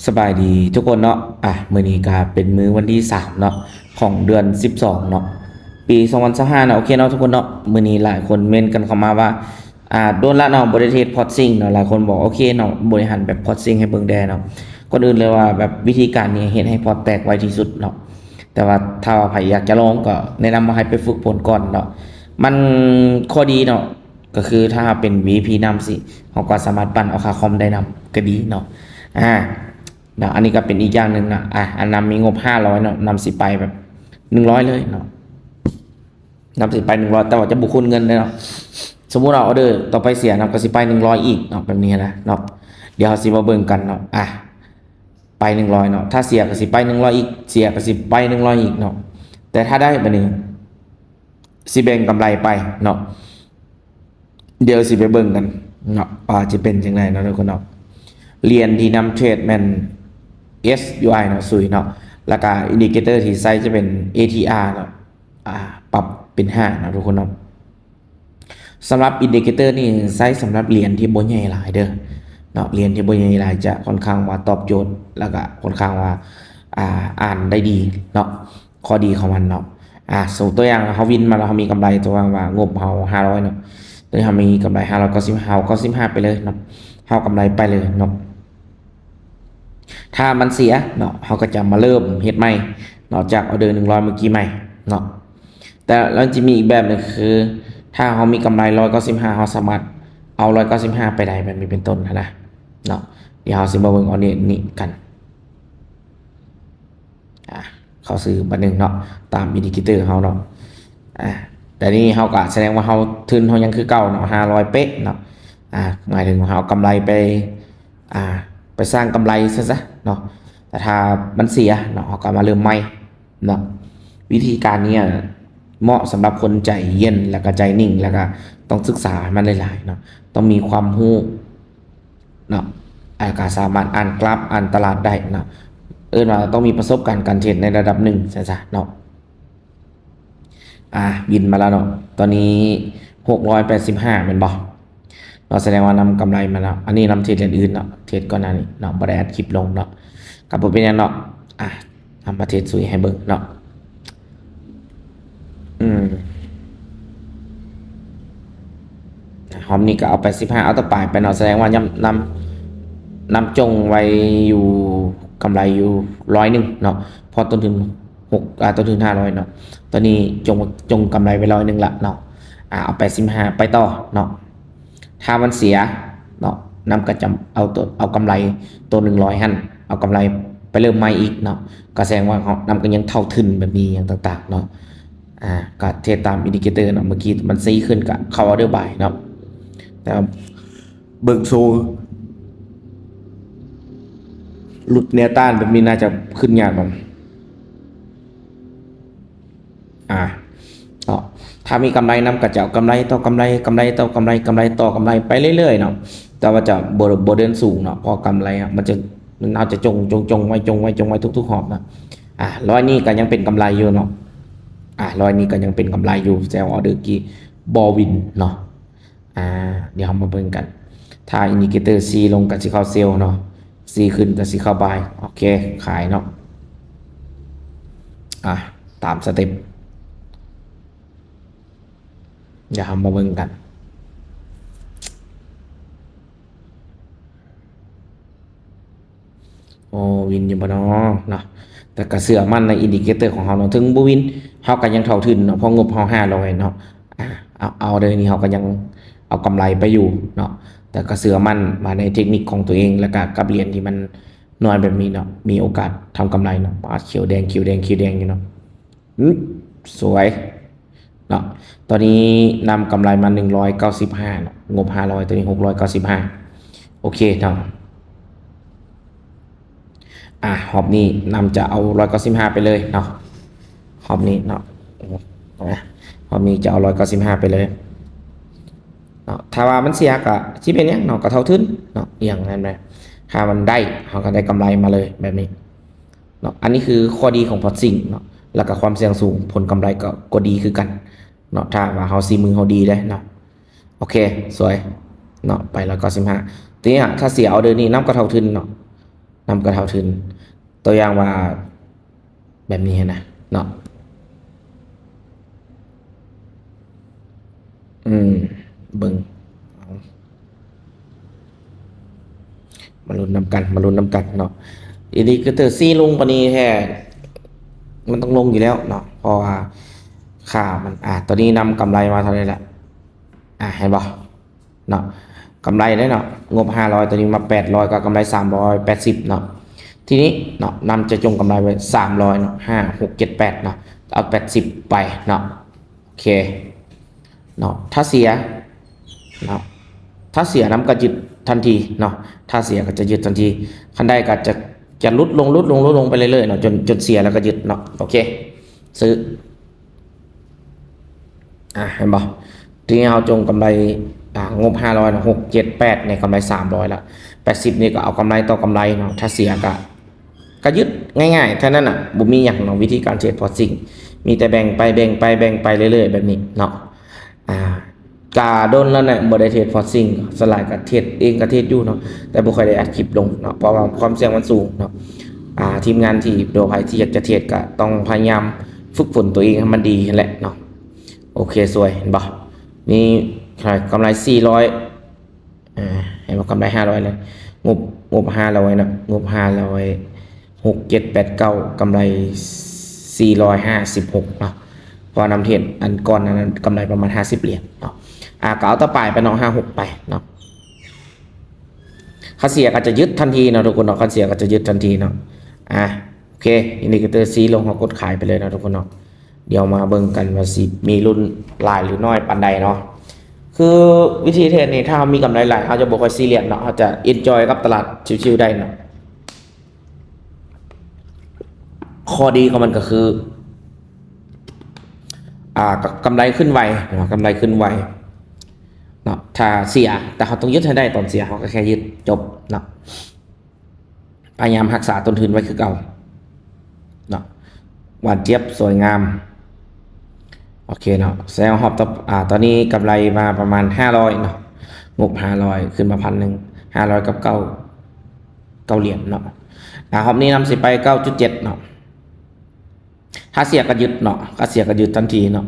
ສະບາຍດີທຸກຄົນເນາະ ອ່ະ ມື້ນີ້ກະເປັນມື້ວັນທີສາມເນາະ ຂອງເດືອນສິບສອງເນາະ ປີສອງພັນຊາວຫ້າເນາະ. ໂອເຄເນາະທຸກຄົນເນາະ ມື້ນີ້ຫຼາຍຄົນເມັ້ນກັນເຂົ້າມາວ່າ ອ່າ ດົນລະເນາະ ບໍ່ໄດ້ເທຣດພອດຊິງເນາະ. ຫຼາຍຄົນບອກ ໂອເຄເນາະ ບໍລິຫານແບບພອດຊິງໃຫ້ເບິ່ງແດ່ເນາະ. ກ່ອນອື່ນເລີຍວ່າ ແບບວິທີການນີ້ເຮັດໃຫ້ພອດແຕກໄວທີ່ສຸດເນາະ. ແຕ່ວ່າຖ້າວ່າໃຜຢາກຈະລອງ ກໍແນະນຳວ່າໃຫ້ໄປຝຶກຝົນກ່ອນເນາະ. ມັນຂໍ້ດີເນາະ ກໍຄືຖ້າເຮົາເປັນ ວີໄອພີ ນຳຊິ ເຮົາກໍສາມາດປັ່ນເອົາຄ່າຄອມໄດ້ນຳ ກໍດີເນາະ. ອ່າ ເນາະ ອັນນີ້ກໍເປັນອີກຢ່າງໜຶ່ງເນາະ. ອ່າ ອັນນຳມີງົບຫ້າຮ້ອຍເນາະ ນຳຊິໄປແບບໜຶ່ງຮ້ອຍເລີຍເນາະ ນຳຊິໄປໜຶ່ງຮ້ອຍ ແຕ່ວ່າຈະບໍ່ຄູນເງິນເດ້ເນາະ. ສົມມຸດວ່າອອເດີຕໍ່ໄປເສຍ ນຳກໍຊິໄປໜຶ່ງຮ້ອຍອີກເນາະ ແບບນີ້ນະເນາະ. ດຽວເຮົາຊິມາເບິ່ງກັນເນາະ. ອ່າ ໄປໜຶ່ງຮ້ອຍເນາະ ຖ້າເສຍກໍຊິໄປໜຶ່ງຮ້ອຍອີກ ເສຍກໍຊິໄປໜຶ່ງຮ້ອຍອີກເນາະ. ແຕ່ຖ້າໄດ້ບາດນີ້ ຊິແບ່ງກຳໄລໄປເນາະ. ດຽວຊິໄປເບິ່ງກັນເນາະ ວ່າຈະເປັນຈັ່ງໃດເນາະທຸກຄົນເນາະ. ຫຼຽນທີ່ນຳເທຣດແມ່ນ ເອສຢູໄອ ເນາະ ຊຸຍເນາະ ແລ້ວກະອິນດິເຄເຕີທີ່ໃຊ້ຈະເປັນ ເອທີອາ ເນາະ ອ່າ ປັບເປັນຫ້າເນາະທຸກຄົນເນາະ. ສຳລັບອິນດິເຄເຕີນີ້ໃຊ້ສຳລັບຫຼຽນທີ່ບໍ່ໃຫຍ່ຫຼາຍເດີເນາະ ຫຼຽນທີ່ບໍ່ໃຫຍ່ຫຼາຍຈະຄ່ອນຂ້າງວ່າຕອບໂຈດ ແລ້ວກະຄ່ອນຂ້າງວ່າ ອ່າ ອ່ານໄດ້ດີເນາະ. ຂໍ້ດີຂອງມັນເນາະ ອ່າ ສົມມຸດຕົວຢ່າງ ເຮົາວິນມາແລ້ວເຮົາມີກຳໄລ ຕົວຢ່າງວ່າງົບເຮົາຫ້າຮ້ອຍເນາະ ຕົວນີ້ເຮົາມີກຳໄລຫ້າຮ້ອຍເກົ້າສິບຫ້າ ເຮົາເກົ້າສິບຫ້າໄປເລີຍເນາະ ເຮົາກຳໄລໄປເລີຍເນາະ. ຖ້າມັນເສຍເນາະ ເຮົາກໍຈະມາເລີ່ມເຮັດໃໝ່ເນາະ ຈາກອອເດີໜຶ່ງຮ້ອຍມື້ກີ້ໃໝ່ເນາະ. ແຕ່ລະມັນຈະມີອີກແບບໜຶ່ງ ຄືຖ້າເຮົາມີກຳໄລຮ້ອຍເກົ້າສິບຫ້າ ເຮົາສາມາດເອົາຮ້ອຍເກົ້າສິບຫ້າໄປໄດ້ ແບບນີ້ເປັນຕົ້ນຫັ້ນນະເນາະ. ດຽວເຮົາຊິມາເບິ່ງເອົານີ້ ນີ້ກັນ. ອ່າ ເຂົ້າຊື່ບາດໜຶ່ງເນາະ ຕາມອິນດິເຄເຕີເຮົາເນາະ. ອ່າ ແຕ່ນີ້ເຮົາກະສະແດງວ່າເຮົາ ທຶນເຮົາຍັງຄືເກົ່າເນາະ ຫ້າຮ້ອຍເປະເນາະ. ອ່າ ໝາຍເຖິງວ່າເຮົາເອົາກຳໄລໄປ ອ່າ ໄປສ້າງກຳໄລຊະຊະເນາະ. ແຕ່ຖ້າມັນເສຍເນາະ ເຮົາກໍມາເລີ່ມໃໝ່ເນາະ. ວິທີການນີ້ເໝາະສຳລັບຄົນໃຈເຢັນ ແລ້ວກໍໃຈນິ່ງ ແລ້ວກໍຕ້ອງສຶກສາໃຫ້ມັນຫຼາຍໆເນາະ ຕ້ອງມີຄວາມຮູ້ ເນາະ ແລ້ວກໍສາມາດອ່ານກຣາຟ ອ່ານຕະຫຼາດໄດ້ເນາະ. ເອີ້ນວ່າຕ້ອງມີປະສົບການການເທຣດໃນລະດັບໜຶ່ງຊັ້ນຊະເນາະ. ອ່າ ວິນມາແລ້ວເນາະ ຕອນນີ້ຫົກຮ້ອຍແປດສິບຫ້າແມ່ນບໍ່ເນາະ ສະແດງວ່ານຳກຳໄລມາແລ້ວ. ອັນນີ້ນຳເທຣດອັນອື່ນເນາະ ເທຣດກ່ອນໜ້ານີ້ເນາະ ບໍ່ໄດ້ອັດຄລິບລົງເນາະ ກໍບໍ່ເປັນຫຍັງເນາະ. ອ່າ ເອົາມາເທຣດຊຸຍໃຫ້ເບິ່ງເນາະ. ອືມ ຮອບນີ້ກໍເອົາແປດສິບຫ້າ ເອົາແຕ່ປາຍໄປເນາະ ສະແດງວ່ານຳ ນຳ ນຳຈົ່ງໄວ້ຢູ່ ກຳໄລຢູ່ຮ້ອຍໜຶ່ງເນາະ ເພາະຕົ້ນທຶນຫົກ ອ່າ ຕົ້ນທຶນຫ້າຮ້ອຍເນາະ. ຕອນນີ້ຈົ່ງ ຈົ່ງກຳໄລໄວ້ຮ້ອຍໜຶ່ງລະເນາະ. ອ່າ ເອົາແປດສິບຫ້າໄປຕໍ່ເນາະ. ຖ້າມັນເສຍເນາະ ນຳກໍຈະເອົາໂຕ ເອົາກຳໄລໂຕໜຶ່ງຮ້ອຍຫັ້ນ ເອົາກຳໄລໄປເລີ່ມໃໝ່ອີກເນາະ. ກໍສະແດງວ່າເຮົາ ນຳກໍຍັງເທົ່າທຶນແບບນີ້ຫຍັງຕ່າງໆເນາະ. ອ່າ ກໍເທຣດຕາມອິນດິເຄເຕີເນາະ ເມື່ອກີ້ມັນຊີ້ຂຶ້ນກໍເຂົ້າອອເດີບາຍເນາະ. ແຕ່ເບິ່ງໂຊ ຫຼຸດແນວຕ້ານແບບນີ້ໜ້າຈະຂຶ້ນຍາກເນາະ. ອ່າ ເນາະ ຖ້າມີກຳໄລນຳກໍຈະເອົາກຳໄລຕໍ່ກຳໄລ ກຳໄລຕໍ່ກຳໄລ ກຳໄລຕໍ່ກຳໄລໄປເລື້ອຍໆເນາະ. ແຕ່ວ່າຈະບໍ່ ບໍ່ເດີນສູງເນາະ ເພາະກຳໄລອະ ມັນຈະ ເຮົາຈະຈົ່ງ ຈົ່ງ ຈົ່ງໄວ້ ຈົ່ງໄວ້ ຈົ່ງໄວ້ທຸກໆຮອບເນາະ. ອ່າ ຮ້ອຍນີ້ກໍຍັງເປັນກຳໄລຢູ່ເນາະ. ອ່າ ຮ້ອຍນີ້ກໍຍັງເປັນກຳໄລຢູ່ ແຕ່ວ່າອອເດີກີ້ບໍ່ວິນເນາະ. ອ່າ ດຽວເຮົາມາເບິ່ງກັນ ຖ້າອິນດິເຄເຕີຊີ້ລົງກໍຊິເຂົ້າເຊວເນາະ ຊີ້ຂຶ້ນກໍຊິເຂົ້າບາຍ. ໂອເຄ ຂາຍເນາະ. ອ່າ ຕາມສະເຕັບ ດຽວເຮົາມາເບິ່ງກັນ. ໂອ້ ວິນຢູ່ບໍ່ເນາະ ເນາະ. ແຕ່ກໍເຊື່ອໝັ້ນໃນອິນດິເຄເຕີຂອງເຮົາເນາະ ເຖິງບໍ່ວິນ ເຮົາກໍຍັງເທົ່າທຶນເນາະ ເພາະງົບເຮົາຫ້າຮ້ອຍເນາະ. ອ່າ ເອົາ ເອົາເດີນີ້ເຮົາກໍຍັງເອົາກຳໄລໄປຢູ່ເນາະ. ແຕ່ກໍເຊື່ອໝັ້ນວ່າໃນເທັກນິກຂອງຕົວເອງ ແລ້ວກໍກັບຫຼຽນທີ່ມັນນ້ອຍແບບນີ້ເນາະ ມີໂອກາດທຳກຳໄລເນາະ. ປາດ ຂຽວແດງ ຂຽວແດງ ຂຽວແດງຢູ່ເນາະ. ອືມ ສວຍເນາະ. ຕອນນີ້ນຳກຳໄລມາໜຶ່ງຮ້ອຍເກົ້າສິບຫ້າເນາະ ງົບຫ້າຮ້ອຍ ຕອນນີ້ຫົກຮ້ອຍເກົ້າສິບຫ້າ. ໂອເຄເນາະ. ອ່າ ຮອບນີ້ນຳຈະເອົາຮ້ອຍເກົ້າສິບຫ້າໄປເລີຍເນາະ ຮອບນີ້ເນາະ. ອ່າ ຮອບນີ້ຈະເອົາຮ້ອຍເກົ້າສິບຫ້າໄປເລີຍເນາະ. ຖ້າວ່າມັນເສຍກໍຊິເປັນຫຍັງເນາະ ກໍເທົ່າທຶນເນາະ ອີ່ຫຍັງນັ້ນແຫຼະ. ຖ້າມັນໄດ້ ເຮົາກໍໄດ້ກຳໄລມາເລີຍແບບນີ້ ເນາະ. ອັນນີ້ຄືຂໍ້ດີຂອງພອດຊິງເນາະ ແລ້ວກໍຄວາມສ່ຽງສູງ ຜົນກຳໄລກໍ ກໍດີຄືກັນເນາະ ຖ້າວ່າເຮົາ ສີມືເຮົາດີເດ້ເນາະ. ໂອເຄ ສວຍເນາະ ໄປຮ້ອຍເກົ້າສິບຫ້າ. ທີນີ້ ຖ້າເສຍອອເດີນີ້ ນຳກໍເທົ່າທຶນເນາະ. ນຳກະເທົ່າທຶນ ຕົວຢ່າງວ່າແບບນີ້ຫັ້ນນະເນາະ. ອືມ ເບິ່ງ ເອົາ ມາລຸ້ນນຳກັນ ມາລຸ້ນນຳກັນເນາະ. ອີລິເຄເຕີຊີ້ລົງປານນີ້ແທ້ ມັນຕ້ອງລົງຢູ່ແລ້ວເນາະ ເພາະວ່າຄ່າມັນ ອາ ຕອນນີ້ນຳກຳໄລມາເທົ່າໃດລະ? ອາ ເຫັນບໍ່ເນາະ ກຳໄລເດ້ເນາະ ງົບຫ້າຮ້ອຍ ຕອນນີ້ມາແປດຮ້ອຍ ກໍກຳໄລສາມຮ້ອຍແປດສິບເນາະ. ທີນີ້ເນາະ ນຳຈະຈົ່ງກຳໄລໄວ້ສາມຮ້ອຍເນາະ ຫ້າ ຫົກ ເຈັດ ແປດເນາະ ເອົາແປດສິບໄປເນາະ. ໂອເຄເນາະ ຖ້າເສຍເນາະ ຖ້າເສຍນຳກໍຍຶດທັນທີເນາະ ຖ້າເສຍກໍຈະຍຶດທັນທີ ຄັນໄດ້ກໍຈະ ຈະຫຼຸດລົງ ຫຼຸດລົງ ຫຼຸດລົງໄປເລື້ອຍໆເນາະ ຈົນ ຈົນເສຍແລ້ວກໍຍຶດເນາະ. ໂອເຄ ຊື້ ອາ ເຫັນບໍ່ ທີ່ເຮົາຈົ່ງກຳໄລ ອາ ງົບຫ້າຮ້ອຍເນາະ ຫົກ ເຈັດ ແປດ ນີ້ກຳໄລສາມຮ້ອຍລະ ແປດສິບນີ້ກໍເອົາກຳໄລຕໍ່ກຳໄລເນາະ ຖ້າເສຍກໍ ກໍຍຶດ ງ່າຍໆເທົ່ານັ້ນນະ ບໍ່ມີຫຍັງເນາະ. ວິທີການເທຣດພອດຊິງ ມີແຕ່ແບ່ງໄປ ແບ່ງໄປ ແບ່ງໄປເລື້ອຍໆແບບນີ້ເນາະ. ອາ ກະດົນແລ້ວນະ ບໍ່ໄດ້ເທຣດພອດຊິງ ສ່ວນຫຼາຍກະເທຣດເອງ ກະເທຣດຢູ່ເນາະ ແຕ່ບໍ່ຄ່ອຍໄດ້ອັດຄລິບລົງເນາະ ເພາະວ່າຄວາມສ່ຽງມັນສູງເນາະ. ອາ ທີມງານທີ່ ຫຼື ໃຜທີ່ຢາກຈະເທຣດ ກະຕ້ອງພະຍາຍາມຝຶກຝົນຕົວເອງໃຫ້ມັນດີຫັ້ນແຫຼະເນາະ. ໂອເຄ ສວຍ ເຫັນບໍ່ ນີ້ກຳໄລສີ່ຮ້ອຍ ອາ ໃຫ້ວ່າກຳໄລຫ້າຮ້ອຍເລີຍ ງົບ ງົບຫ້າຮ້ອຍເນາະ ງົບຫ້າຮ້ອຍ ຫົກ ເຈັດ ແປດ ເກົ້າ ກຳໄລສີ່ຮ້ອຍຫ້າສິບຫົກເນາະ ເພາະວ່ານຳເທຣດອັນກ່ອນນັ້ນກຳໄລປະມານຫ້າສິບຫຼຽນເນາະ. ອາ ກໍເອົາຕະປາຍໄປເນາະ ຫ້າຫົກໄປເນາະ. ຄັນເສຍກໍຈະຍຶດທັນທີເນາະທຸກຄົນເນາະ ຄັນເສຍກໍຈະຍຶດທັນທີເນາະ. ອາ ໂອເຄ ອິນດິເຄເຕີຊີ້ລົງ ເຮົາກົດຂາຍໄປເລີຍເນາະທຸກຄົນເນາະ. ດຽວມາເບິ່ງກັນວ່າຊິມີລຸ້ນຫຼາຍຫຼືໜ້ອຍປານໃດເນາະ. ຄືວິທີເທຣດນີ້ ຖ້າເຮົາມີກຳໄລຫຼາຍ ເຮົາຈະບໍ່ຄ່ອຍຊີຣຽສເນາະ ເຮົາຈະເອັນຈອຍກັບຕະຫຼາດຊິວໆໄດ້ເນາະ. ຂໍ້ດີຂອງມັນກໍຄື ອາ ກຳໄລຂຶ້ນໄວເນາະ ກຳໄລຂຶ້ນໄວເນາະ. ຖ້າເສຍ ແຕ່ເຮົາຕ້ອງຍຶດໃຫ້ໄດ້ ຕອນເສຍເຮົາກໍແຄ່ຍຶດ ຈົບເນາະ. ພະຍາຍາມຮັກສາຕົ້ນທຶນໄວ້ຄືເກົ່າເນາະ. ຫວານຈຽບ ສວຍງາມ ໂອເຄເນາະ. ແຊວຮອບຕໍ່ ອາ ຕອນນີ້ກຳໄລມາປະມານຫ້າຮ້ອຍເນາະ ງົບຫ້າຮ້ອຍ ຂຶ້ນມາພັນໜຶ່ງ ຫ້າຮ້ອຍກັບເກົ້າ ເກົ້າຫຼຽນເນາະ. ອາ ຮອບນີ້ນຳຊິໄປເກົ້າຈຸດເຈັດເນາະ. ຖ້າເສຍກໍຢຸດເນາະ ຖ້າເສຍກໍຢຸດທັນທີເນາະ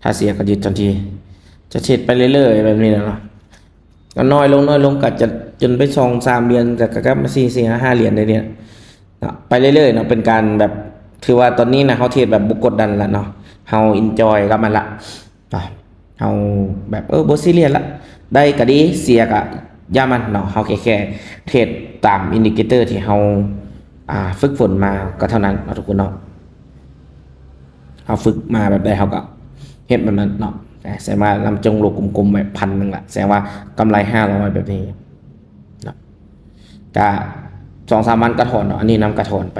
ຖ້າເສຍກໍຢຸດທັນທີ. ຈະເທຣດໄປເລື້ອຍໆແບບນີ້ແຫຼະເນາະ. ກໍນ້ອຍລົງ ນ້ອຍລົງ ກໍຈະຈົນໄປສອງສາມຫຼຽນ ແຕ່ກໍກັບມາສີ່ ສີ່ ຫ້າຫຼຽນໄດ້ນີ້ເນາະ ໄປເລື້ອຍໆເນາະ. ເປັນການແບບ ຖືວ່າຕອນນີ້ນະ ເຮົາເທຣດແບບບໍ່ກົດດັນລະເນາະ ເຮົາເອັນຈອຍກັບມັນລະເນາະ. ເຮົາແບບ ເອີ ບໍ່ຊີຣຽສລະ ໄດ້ກໍດີ ເສຍກໍຢ່າມັນເນາະ. ເຮົາແຄ່ ແຄ່ເທຣດຕາມອິນດິເຄເຕີທີ່ເຮົາ ອາ ຝຶກຝົນມາກໍເທົ່ານັ້ນເນາະທຸກຄົນເນາະ. ເຮົາຝຶກມາແບບໃດ ເຮົາກໍເຮັດແບບນັ້ນເນາະ. ແຕ່ແສດງວ່ານຳຈົ່ງໂລກກົມໆໄວ້ພັນໜຶ່ງລະ ແສດງວ່າກຳໄລຫ້າຮ້ອຍແບບນີ້ເນາະ. ກະສອງສາມວັນກະຖອນເນາະ ອັນນີ້ນຳກະຖອນໄປ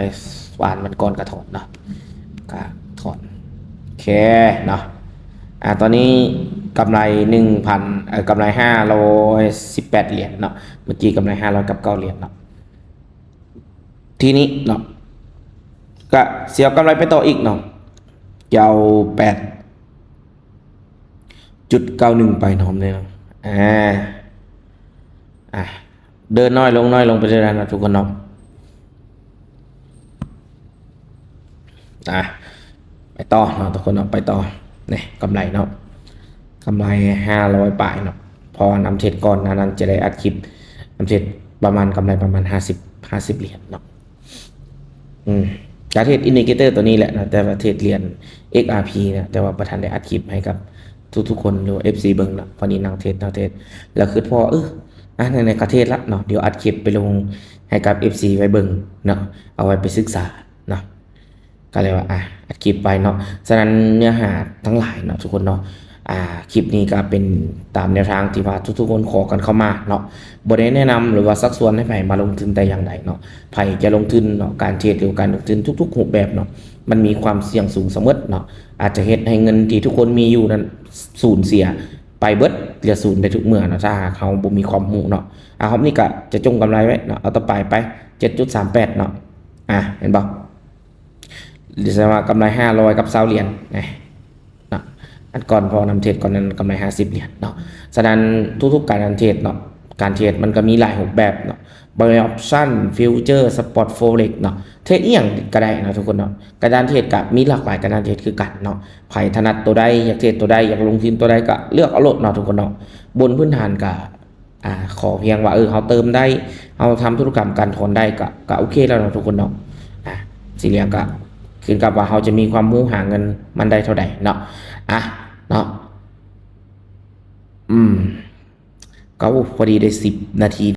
ວານວັນກ່ອນກະຖອນເນາະ ກະຖອນ. ໂອເຄເນາະ. ອາ ຕອນນີ້ກຳໄລໜຶ່ງພັນ ເອີ ກຳໄລຫ້າຮ້ອຍສິບແປດຫຼຽນເນາະ ເມື່ອກີ້ກຳໄລຫ້າຮ້ອຍກັບເກົ້າຫຼຽນເນາະ. ທີນີ້ເນາະ ກະຊິເອົາກຳໄລໄປຕໍ່ອີກເນາະ ຈະເອົາແປດຈຸດເກົ້າໜຶ່ງໄປນຳເລີຍເນາະ. ອາ ອາ ເດີນນ້ອຍລົງ ນ້ອຍລົງໄປເລື້ອຍໆເນາະທຸກຄົນເນາະ. ອາ ໄປຕໍ່ເນາະທຸກຄົນເນາະ ໄປຕໍ່. ນີ້ກຳໄລເນາະ ກຳໄລຫ້າຮ້ອຍປາຍເນາະ ເພາະວ່ານຳເທຣດກ່ອນໜ້ານັ້ນຈະໄດ້ອັດຄລິບ ນຳເທຣດປະມານ ກຳໄລປະມານຫ້າສິບ ຫ້າສິບຫຼຽນເນາະ. ອືມ ກະເທຣດອິນດິເຄເຕີຕົວນີ້ແຫຼະເນາະ ແຕ່ວ່າເທຣດຫຼຽນ ເອັກອາພີ ເນາະ ແຕ່ວ່າບໍ່ທັນໄດ້ອັດຄລິບໃຫ້ກັບທຸກໆຄົນ ຫຼື ເອັຟຊີເບິ່ງເນາະ. ພໍດີນັ່ງເທຣດ ນັ່ງເທຣດ ແລ້ວຄິດພໍ ເອີ ອາ ໄດ້ໆ ກະເທຣດລະເນາະ ດຽວອັດຄລິບໄປລົງໃຫ້ກັບເອັຟຊີໄວ້ເບິ່ງເນາະ ເອົາໄວ້ໄປສຶກສາເນາະ. ກໍເລີຍວ່າ ອາ ອັດຄລິບໄວ້ເນາະ. ສະນັ້ນເນື້ອຫາທັງຫຼາຍເນາະທຸກຄົນເນາະ ອາ ຄລິບນີ້ກໍເປັນຕາມແນວທາງທີ່ວ່າທຸກໆຄົນຂໍກັນເຂົ້າມາເນາະ. ບໍ່ໄດ້ແນະນຳ ຫຼືວ່າຊັກຊວນໃຫ້ໃຜມາລົງທຶນແຕ່ຢ່າງໃດເນາະ. ໃຜຈະລົງທຶນເນາະ ການເທຣດ ຫຼືການລົງທຶນທຸກໆຮູບແບບເນາະ ມັນມີຄວາມສ່ຽງສູງສະເໝີເນາະ. ອາດຈະເຮັດໃຫ້ເງິນທີ່ທຸກຄົນມີຢູ່ນັ້ນສູນເສຍໄປເບິດ ເຫຼືອສູນໄດ້ທຸກເມື່ອເນາະ ຖ້າຫາກເຮົາບໍ່ມີຄວາມຮູ້ເນາະ. ອາ ຮອບນີ້ກໍຈະຈົ່ງກຳໄລໄວ້ເນາະ ເອົາຕໍ່ປາຍໄປ ເຈັດຈຸດສາມແປດເນາະ. ອາ ເຫັນບໍ່? ຫຼື ສະວ່າກຳໄລຫ້າຮ້ອຍກັບຊາວຫຼຽນນະ ເນາະ ອັນກ່ອນ ເພາະນຳເທຣດກ່ອນນັ້ນກຳໄລຫ້າສິບຫຼຽນເນາະ. ສະນັ້ນທຸກໆການນຳເທຣດເນາະ ການເທຣດມັນກໍມີຫຼາຍຮູບແບບເນາະ buy option future spot forex ເນາະ ເທຣດອີ່ຫຍັງກໍໄດ້ເນາະທຸກຄົນເນາະ ການເທຣດກໍມີຫຼາກຫຼາຍການເທຣດຄືກັນເນາະ ໃຜຖະໜັດຕົວໃດ ຢາກເທຣດຕົວໃດ ຢາກລົງທຶນຕົວໃດກໍເລືອກເອົາໂລດເນາະທຸກຄົນເນາະ ບົນພື້ນຖານກໍ ອ່າ ຂໍພຽງວ່າ ເອີ ເຮົາເຕີມໄດ້ ເຮົາທຳທຸລະກຳການຖອນໄດ້ ກໍ ກໍໂອເຄແລ້ວເນາະທຸກຄົນເນາະ ອ່າ ສີເຫຼືອງກໍຂຶ້ນກັບວ່າເຮົາຈະມີຄວາມຮູ້ຫາເງິນມັນໄດ້ເທົ່າໃດເນາະ ອ່າ ເນາະ ອືມ ກໍ ໂອ້ ພໍດີໄດ້ສິບນາທີ